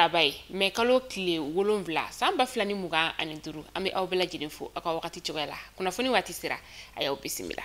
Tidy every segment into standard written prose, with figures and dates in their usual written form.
Araba ye, mɛ kalo tile 7 san 2025. An bɛ aw bɛɛ lajɛlen fo aw ka wagati cogoya la. Kunnafoni waati sera, a y'aw bisimila.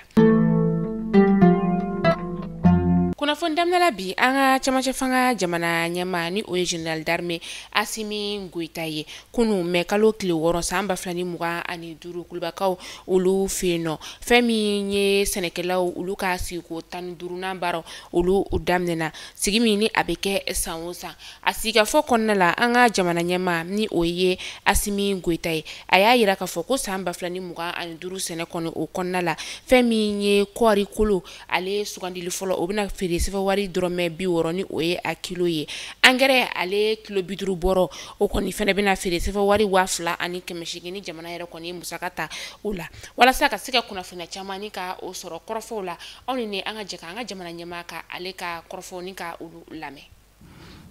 Kunnafoni daminɛ la bi, an ka camancɛ fanga jamana ɲɛmaa, ni o ye général d'armée Asimi Goyita ye, kunu mɛ kalo tile 6 san 2025, Kulubakaw olu fɛ yen nɔ, fɛn min ye sɛnɛkɛlaw olu ka sigiko 15nan baaraw olu daminɛna, sigi min ni a bɛ kɛ san o san. A sigikafɔ kɔnɔna la, an ka jamana ɲɛmaa, ni o ye Asimi Goyita ye, a y'a yira k'a fɔ ko san 2025 sɛnɛ kɔni o kɔnɔna la, fɛn min ye kɔɔri kolo ale sugandili fɔlɔ, o bɛna feere sɛfɛ wari dɔrɔmɛ 60, ni o ye a kilo ye. Angɛrɛ ale kilo 50 bɔrɔ, o kɔni fɛnɛ bɛna feere sɛfɛ wari 2800, ni jamana yɛrɛ kɔni ye musaka ta o la. Walasa ka se ka kunnafoniya caman ni ka o sɔrɔ kɔrɔfɔw la, aw ni ne an ka jɛ ka an ka jamana ɲɛmaa ka ale ka kɔrɔfɔw ni ka olu lamɛn.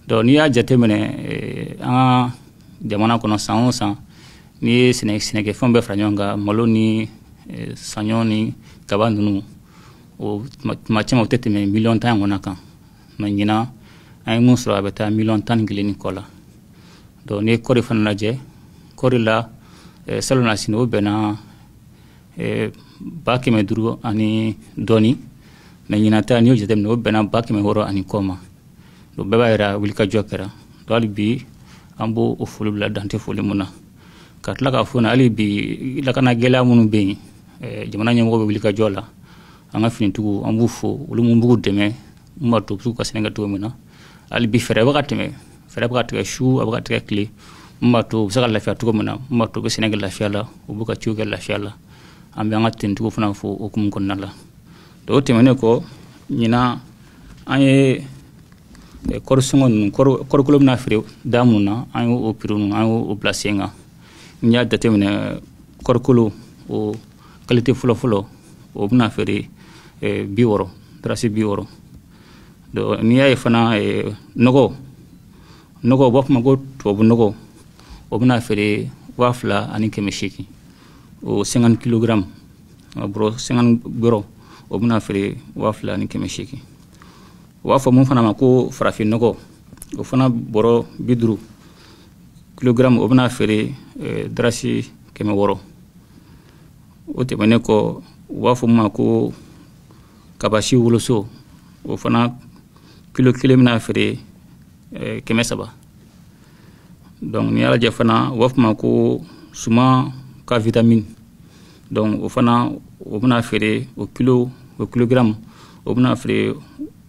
Donc n'i y'a jateminɛ an ka jamana kɔnɔ, san o san, n'i ye sɛnɛkɛfɛnw bɛɛ fara ɲɔgɔn kan, malo ni saɲɔ ni kaba ninnu, o tuma caman o tɛ tɛmɛ miliyɔn 10 ɲɔgɔnna kan. Mais ɲinan an ye mun sɔrɔ, a bɛ taa miliyɔn 11 ni kɔ la. Donc n'i ye kɔɔri fana lajɛ, kɔɔri la, salon na sini, o bɛnna 500,000 ani dɔɔni. Mais ɲinan ta, n'i y'o jateminɛ, o bɛnna 600,000 ani kɔ ma. Donc bɛɛ b'a yira wulikajɔ kɛra. Donc hali bi an b'o o foli bila dante foli mun na, ka tila k'a fɔ hali bi lakana gɛlɛya minnu bɛ yen, jamana ɲɛmɔgɔ bɛ wulikajɔ la. An ka finitigiw, an b'u fo, olu mun b'u dɛmɛ mun b'a to u bɛ se k'u ka sɛnɛ kɛ cogo min na. Hali bi fɛɛrɛ bɛ ka tɛmɛ, fɛɛrɛ bɛ ka tigɛ su, a bɛ ka tigɛ tile, mun b'a to u bɛ se ka lafiya cogo min na, mun b'a to u bɛ sɛnɛ kɛ lafiya la, u b'u ka ciw kɛ lafiya la. An bɛ an ka tenitigiw fana fo o hukumu kɔnɔna la. Donc o tɛmɛnen kɔ, ɲinan an ye kɔɔri sɔngɔ ninnu, kɔɔrikolo bɛna feere da mun na, an y'o prix ninnu, an y'o bila sen kan. N'i y'a jateminɛ, kɔɔrikolo o qualité fɔlɔ-fɔlɔ, o bɛna feere 60, darasi 60. Donc n'i y'a ye fana, nɔgɔ, u b'a fɔ ma ko tubabu nɔgɔ, o bɛna feere 2800, o 50 kilogramme bɔrɔ, 50 bɔrɔ, o bɛna feere 2800. U b'a fɔ mun fana ma ko farafin nɔgɔ, o fana bɔrɔ 50 kilogramme, o bɛna feere darasi 600. O tɛmɛnen kɔ, u b'a fɔ mun ma ko kabasi woloso, o fana kilo 1 bɛna feere 300. Donc n'i y'a lajɛ fana, u b'a fɔ ma ko suman ka vitamine, donc o fana o bɛna feere o kilo, o kilogramme, o bɛna feere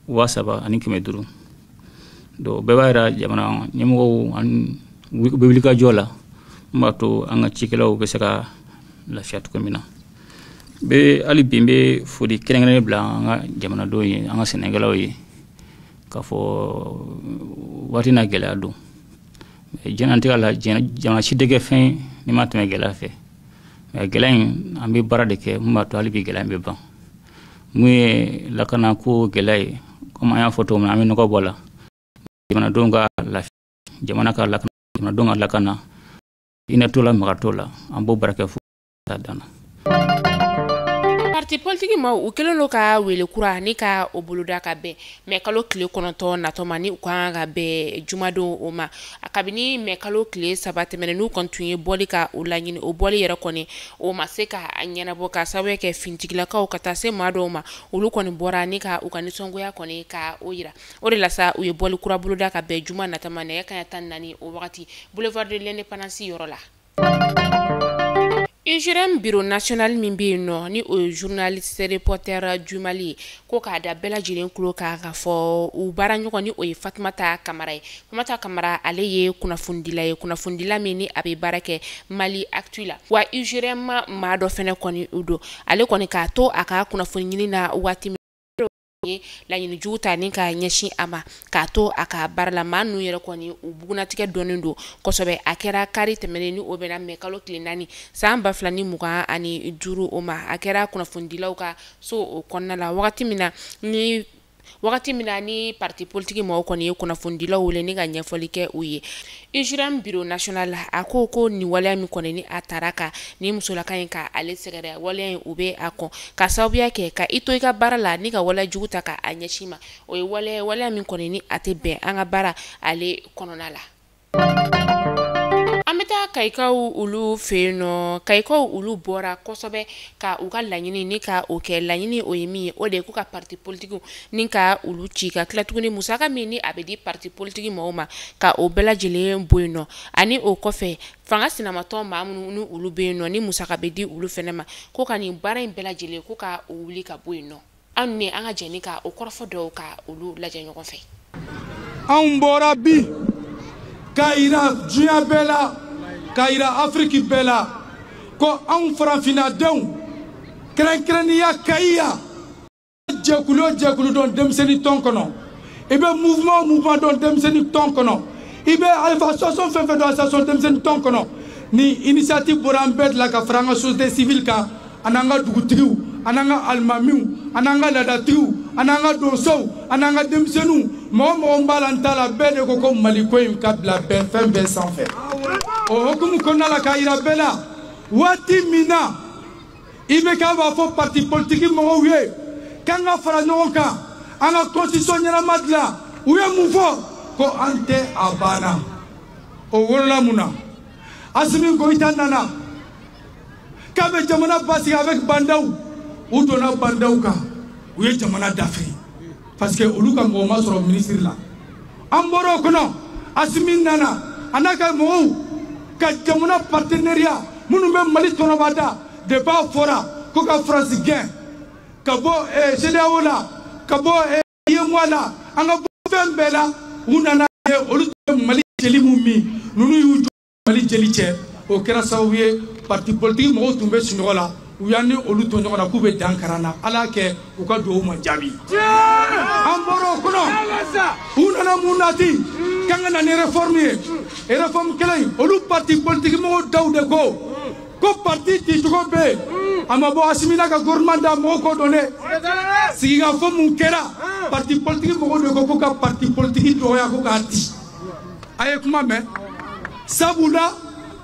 3500. Donc bɛɛ b'a yira jamana ɲɛmɔgɔw ani u bɛ wulikajɔ la mun b'a to an ka cikɛlaw bɛ se ka lafiya cogo min na. Bɛ hali bi n bɛ foli kɛrɛnkɛrɛnnen bila an ka jamanadenw ye, an ka sɛnɛkɛlaw ye, k'a fɔ waati n'a gɛlɛya don. Diɲɛlatigɛ la, jamana si tɛ kɛ fɛn n'i ma tɛmɛ gɛlɛya fɛ. Mais gɛlɛya in, an bɛ baara de kɛ mun b'a to hali bi gɛlɛya in bɛ ban. Mun ye lakanako gɛlɛya ye, komi an y'a fɔ cogo min na, an bɛ nɔgɔ bɔ a la, jamanadenw ka lafiya, jamana ka lakana, jamanadenw ka lakana, hinɛ t'o la, maga t'o la, an b'o baara kɛ fo taa dan na. Parti politique maaw u kɛlen don ka wele kura ni ka o boloda ka bɛn mɛ kalo tile 9 natɔ ma, ni u kan ka bɛn jumadon o ma. Kabini mɛ kalo tile 3 tɛmɛnen, n'u kɔni tun ye bɔli ka o laɲini, o bɔli yɛrɛ kɔni o ma se ka ɲɛnabɔ, ka sababu kɛ finitigilakaw ka taa se maa dɔw ma, olu kɔni bɔra ni ka u ka nisɔngoya kɔni ka o yira. O de la sa, u ye bɔli kura boloda ka bɛn juma nata ma, nɛgɛ kanɲɛ 14 o wagati, boulevard de l'Indépendance yɔrɔ la. UJRM bureau national min bɛ yen nɔ, ni o ye journaliste reporter du Mali ye, ko k'a da bɛɛ lajɛlen tulo kan k'a fɔ u baara ɲɔgɔn, ni o ye Fatumata Kamara ye. Fatumata Kamara, ale ye kunnafonidila ye, kunnafonidila min ni a bɛ baara kɛ Mali Actu la. Wa UJRM maa dɔ fɛnɛ kɔni don, ale kɔni k'a to a ka kunnafoni ɲini na waati min ye laɲini jugu ta ni ka ɲɛsin a ma k'a to a ka baara la, maa ninnu yɛrɛ kɔni u bugunatigɛ dɔnnen don kosɛbɛ. A kɛra kari tɛmɛnen, ni o bɛnna mɛ kalo tile 4 san 2025 o ma. A kɛra kunnafonidilaw ka so o kɔnɔna la, wagati min na ni parti politique mɔgɔw kɔni ye kunnafonidilaw wele ni ka ɲɛfɔli kɛ u ye. UJRM bureau national a ko ko nin waleya min kɔni ni a taara ka ni musolaka in ka ale sɛgɛrɛ, waleya in u bɛ a kɔn, ka sababuya kɛ ka i to i ka baara la ni ka waleya jugu ta ka a ɲɛsin ma, o ye waleya, waleya min kɔni ni a tɛ bɛn an ka baara ale kɔnɔna la. An bɛ taa Kayikaw olu fɛ yen nɔ. Kayikaw olu bɔra kosɛbɛ ka u ka laɲini ni ka o kɛ. Laɲini o ye min ye, o de ye ko ka parti politique ni ka olu ci, ka tila tuguni musaka min ni a bɛ di parti politique mɔgɔw ma, ka o bɛɛ lajɛlen bɔ yen nɔ. Ani o kɔfɛ, fanga sinamatɔn maa minnu ni olu bɛ yen nɔ, ni musaka bɛ di olu fɛnɛ ma, ko ka nin baara in bɛɛ lajɛlen ko ka o wuli ka bɔ yen nɔ. An ni an ka jɛni ka o kɔrɔfɔ dɔw ka olu lajɛ ɲɔgɔn fɛ. Anw bɔra bi k'a yira diɲɛ bɛɛ la, k'a yira Afiriki bɛɛ la, ko anw farafinnadenw, kɛrɛnkɛrɛnnenya Kayi yan, jɛkulu o jɛkulu dɔn denmisɛnnin tɔn kɔnɔ, i bɛ mouvement o mouvement dɔn denmisɛnnin tɔn kɔnɔ, i bɛ association fɛn fɛn dɔn association denmisɛnnin tɔn kɔnɔ, ni initiative bɔra an bɛɛ de la ka fara an ka société civile kan, an n'an ka dugutigiw, an n'an ka alimamiw, an n'an ka laadatigiw, an n'an ka donsow, an n'an ka denmisɛnninw, mɔgɔ mɔgɔ b'a la n t'a la, bɛɛ de ko ko Maliko in ka bila bɛɛ fɛn bɛɛ sanfɛ. O hukumu kɔnɔna la, k'a yira bɛɛ la, waati min na IBK b'a fɔ parti politique mɔgɔw ye k'an ka fara ɲɔgɔn kan, an ka constitution ɲɛnama dilan, u ye mun fɔ? Ko an tɛ a banna. O wolola mun na? Asimi Goyita nana k'a bɛ jamana basigi avec Bah N'Daw. U donna Bah N'Daw kan, u ye jamana dafiri parce que olu ka mɔgɔ ma sɔrɔ ministre la. An bɔra o kɔnɔ, Asimi nana a n'a ka mɔgɔw ka jamana partenariat minnu bɛ Mali tɔnɔbada. Depuis a fɔra ko ka Faransi gɛn ka bɔ CEDEAO la, ka bɔ UEMOA la, an ka bɔ fɛn bɛɛ la, u nana ye olu tun bɛ Mali jeli mun min, ninnu y'u jɔ Mali jeli cɛ. O kɛra sababu ye, parti politique mɔgɔw tun bɛ sunɔgɔ la, u y'an ni olu to ɲɔgɔn na k'u bɛ dan karan na. Ala kɛ u ka duwawu ma jaabi. An bɔra o kɔnɔ, u nana mun nati k'an ka na ni réforme ye. Réforme kelen in, olu parti politique mɔgɔw daw de ko ko parti cicogo bɛ yen, a ma bɔ Asimi n'a ka gouvernement da. Mɔgɔw k'o dɔn dɛ. Sigikafɔ mun kɛra, parti politique mɔgɔw de ko ko ka parti politique dɔgɔya, ko k'a di. A ye kuma mɛn. Sabula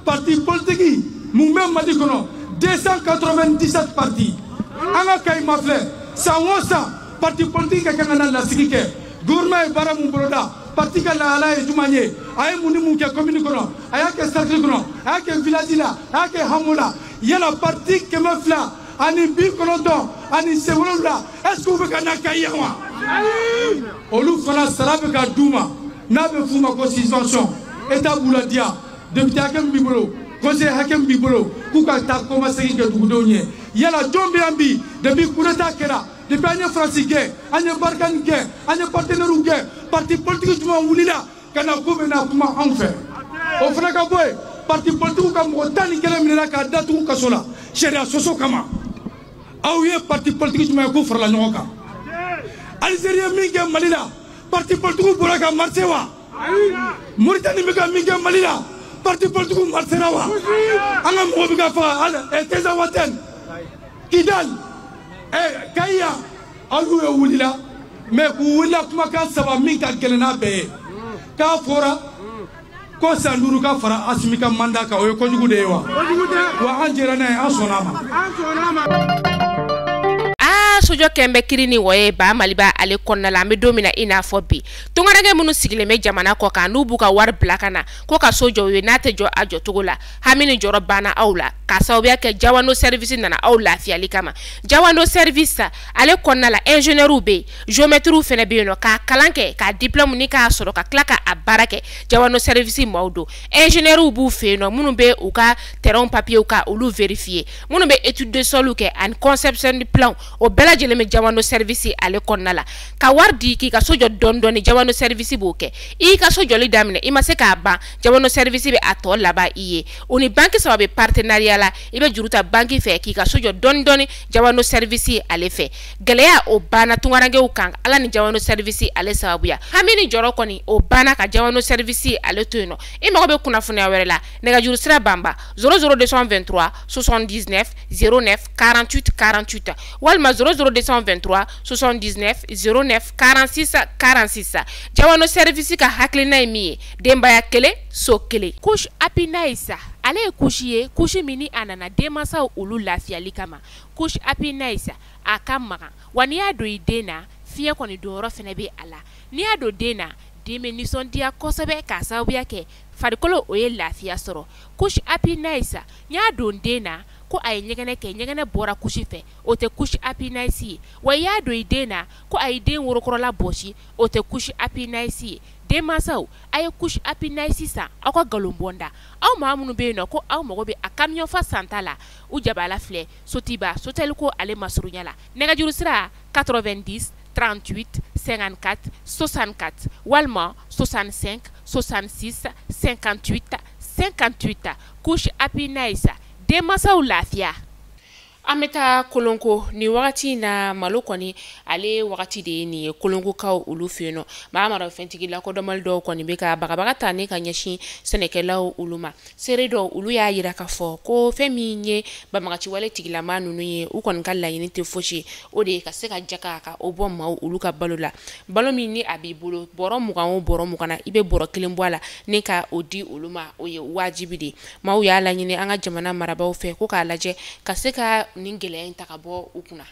parti politique mun bɛ Mali kɔnɔ? 297 parti. An ka Kayi ma filɛ, san o san parti politique ka kan ka na lasigi kɛ, gouvernement ye baara mun boloda, parti ka lahala ye jumɛn ye, a ye mun ni mun kɛ commune kɔnɔ, a y'a kɛ cercle kɔnɔ, a y'a kɛ village la, a y'a kɛ hameau la. Yala parti 297, est ce que u bɛ ka na Kayi yan wa? Olu fana sara bɛ ka d'u ma, n'a bɛ f'u ma ko subvention. État b'u la diya, député hakɛ min b'i bolo, conseiller hakɛ min b'i bolo, k'u ka taa kɔmasegin kɛ dugudenw ye. Yala jɔn bɛ yan bi? Depuis coup d'état kɛra, depuis an ye Faransi gɛn, an ye Barkhane gɛn, an ye partenaires gɛn, parti politique jumɛn wulila ka na k'u bɛna kuma anw fɛ? O fana ka bɔ yen, parti politique ka mɔgɔ 11 minɛna k'a datugu kaso la sariya sɔsɔ kama. Aw ye parti politique jumɛn ye k'u farala ɲɔgɔn kan? Algérie ye min kɛ Mali la, parti politique bɔra ka marcher wa? Mauritanie bɛ ka min kɛ Mali la, parti politique marchera wa? An ka mɔgɔ bɛ ka faga Tinzaouatène, Kidal, Kayi, aw y'u ye wulila. Mais k'u wulila, kumakan saba min ka gɛlɛn n'a bɛɛ ye, k'a fɔra ko san 5 ka fara Asimi ka mandat kan, o ye kojugu de ye wa? Wa an jɛra n'a ye, an sɔnna a ma. Aa, sojɔ kɛn bɛ kiri ni wɔye ba Maliba ale kɔnɔna la. An bɛ don min na i n'a fɔ bi, tungaranke minnu sigilen bɛ jamana kɔ kan, n'u b'u ka wari bila ka na ko ka so jɔ u ye, n'a tɛ jɔ a jɔcogo la, hami ni jɔrɔ banna aw la, k'a sababuya kɛ Jawando Service nana aw lafiyali kama. Jawando Service ale kɔnɔna la, ingénieur bɛ yen, géomètre fana bɛ yen nɔ, k'a kalan kɛ, k'a diplôme ni k'a sɔrɔ, ka tila k'a baara kɛ. Jawando Service maaw don. Ingénieur b'u fɛ yen nɔ, minnu bɛ u ka terrain papier ka olu vérifier, minnu bɛ étude de sol kɛ ani conception de plan, o bɛɛ lajɛlen bɛ Jawando Service ale kɔnɔna la. Ka wari di k'i ka so jɔ dɔɔni dɔɔni, Jawando Service b'o kɛ. I y'i ka so jɔli daminɛ, i ma se k'a ban, Jawando Service bɛ a tɔ laban i ye. O ni banque saba bɛ partenariat la. I bɛ juru ta banque fɛ k'i ka so jɔ dɔɔni dɔɔni Jawando Service ale fɛ. Gɛlɛya o banna tungarankew kan, Ala ni Jawando Service ale sababuya. Hami ni jɔrɔ kɔni o banna ka Jawando Service ale to yen nɔ. I mago bɛ kunnafoniya wɛrɛ la, nɛgɛjuru sira banba 00223 79 09 48 48 walima 00223 79 09 46 46. Jawando Service ka hakilina ye min ye, denbaya kelen, so kelen. Couche Happy Nice ale ye couche ye, couche min ni a nana denmansaw olu lafiyali kama. Couche Happy Nice a ka magan wa, n'i y'a don i den na, fiɲɛ kɔni donyɔrɔ fana bɛ a la. N'i y'a don den na, Den bɛ nisɔndiya kosɛbɛ k'a sababuya kɛ farikolo o ye lafiya sɔrɔ. Couche Happy Nice, n y'a don den na ko a ye ɲɛgɛnɛ kɛ, ɲɛgɛnɛ bɔra couche fɛ, o tɛ couche Happy Nice ye. Wa i y'a don i den na ko a ye den worokɔrɔla bɔsi, o tɛ couche Happy Nice ye. Denmansaw, a ye couche Happy Nice san aw ka nkalon bɔ da. Aw maa minnu bɛ yen nɔ ko aw mago bɛ a camion fa santa la, u jabala filɛ Sotiba Sotelko ale masurunya la. Nɛgɛjuru sira 90 38 54 64 walima 65 66 58 58. Couche Happy Nice, denmansaw lafiya. An bɛ taa Kolonko nin wagati in na. Malo kɔni ale wagati de ye nin ye Kolonkokaw olu fɛ yen nɔ. Maa marafɛntigi lakodɔnbali dɔw kɔni bɛ ka bagabaga ta ni ka ɲɛsin sɛnɛkɛlaw olu ma. Seere dɔw olu y'a jira k'a fɔ ko fɛn min ye banbagaciwale tigilama ninnu ye, u kɔni ka laɲini tɛ fosi ye, o de ye ka se ka jaka ka o bɔ maaw olu ka balo la. Balo min ni a b'i bolo, bɔrɔ 20 o bɔrɔ 20 na, i bɛ bɔrɔ 1 bɔ a la ni ka o di olu ma, o ye wajibi de ye. Maaw y'a laɲini an ka jamana marabaaw fɛ ko k'a lajɛ ka se ka nin gɛlɛya in ta ka bɔ u kunna.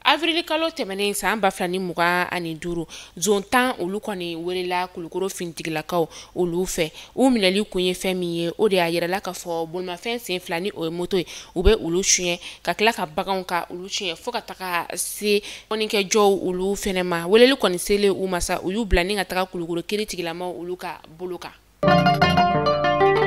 Avril kalo tɛmɛnen san 2025, zone 10 olu kɔni welela Kulukoro finitigilakaw olu fɛ. U minɛli kun ye fɛn min ye, o de y'a yirala k'a fɔ bolimafɛn sen fila ni o ye moto ye, u bɛ olu suɲɛ ka tila ka baganw ka olu suɲɛ fo ka taga se mɔnikɛjɔw olu fɛnɛ ma. Weleli kɔni selen u ma sa, u y'u bila ni ka taga Kulukoro kiiri tigilamaw olu ka bolo kan.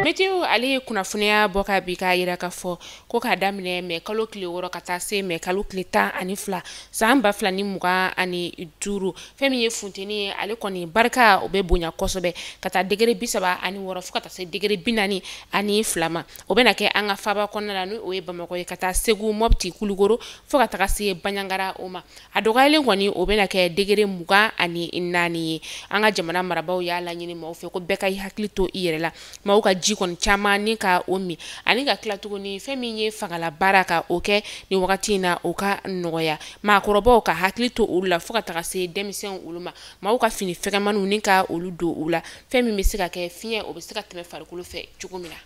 Meteo ale ye kunnafoniya bɔ ka bi k'a jira k'a fɔ ko k'a daminɛ mɛ kalo tile 6 ka taa se mɛ kalo tile 12 san 2025, fɛn min ye funteni ye, ale kɔni barika o bɛ bonya kosɛbɛ ka taa degré 36 fo ka taa se degré 42 ma. O bɛna kɛ an ka faaba kɔnɔna la, n'o ye Bamakɔ ye, ka taa Segu, Mopti, Kulukoro fo ka taga se Banjagara o ma. A dɔgɔyalen kɔni o bɛna kɛ degré 24 ye. An ka jamana marabaaw y'a laɲini maaw fɛ ko bɛɛ ka i hakili to i yɛrɛ la, maaw ka ji kɔni caman ni ka o min, ani ka tila tuguni fɛn min ye fangala baara ka o kɛ nin wagati in na, o ka nɔgɔya. Maakɔrɔbaw ka hakili to olu la fo ka taga se denmisɛnw olu ma. Maaw ka fini fɛgɛmaniw ni ka olu don u la, fɛn min bɛ se ka kɛ fiɲɛ o bɛ se ka tɛmɛ farikolo fɛ cogo min na.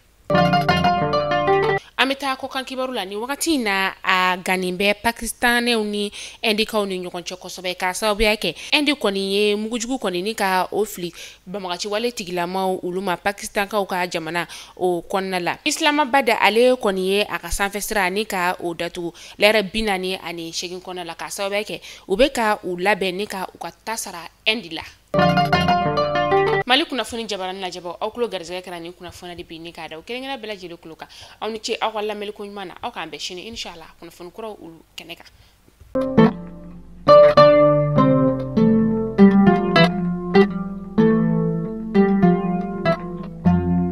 An bɛ taa kɔkan kibaru la. Nin wagati in na, a gannen bɛ Pakistanɛw ni Indikaw ni ɲɔgɔn cɛ kosɛbɛ, k'a sababuya kɛ Inde kɔni ye mugujugu kɔni ni ka o fili banbagaciwale tigilamaw olu ma Pakistankaw ka jamana o kɔnɔna la. Islamabad ale kɔni ye a ka sanfɛ sira ni ka o datugu lɛrɛ 48 kɔnɔna la, k'a sababuya kɛ u bɛ ka u labɛn ni ka u ka ta sara Inde la. Mali kunnafoni jabarani lajɛbaw, aw tulo garisɛgɛ kɛra nin kunnafoni de bi ni k'a da o kelen-kelen bɛɛ lajɛlen tulo kan. Aw ni ce aw ka lamɛnni ko ɲuman na. Aw k'an bɛn sini inshallah kunnafoni kuraw olu kɛnɛ kan.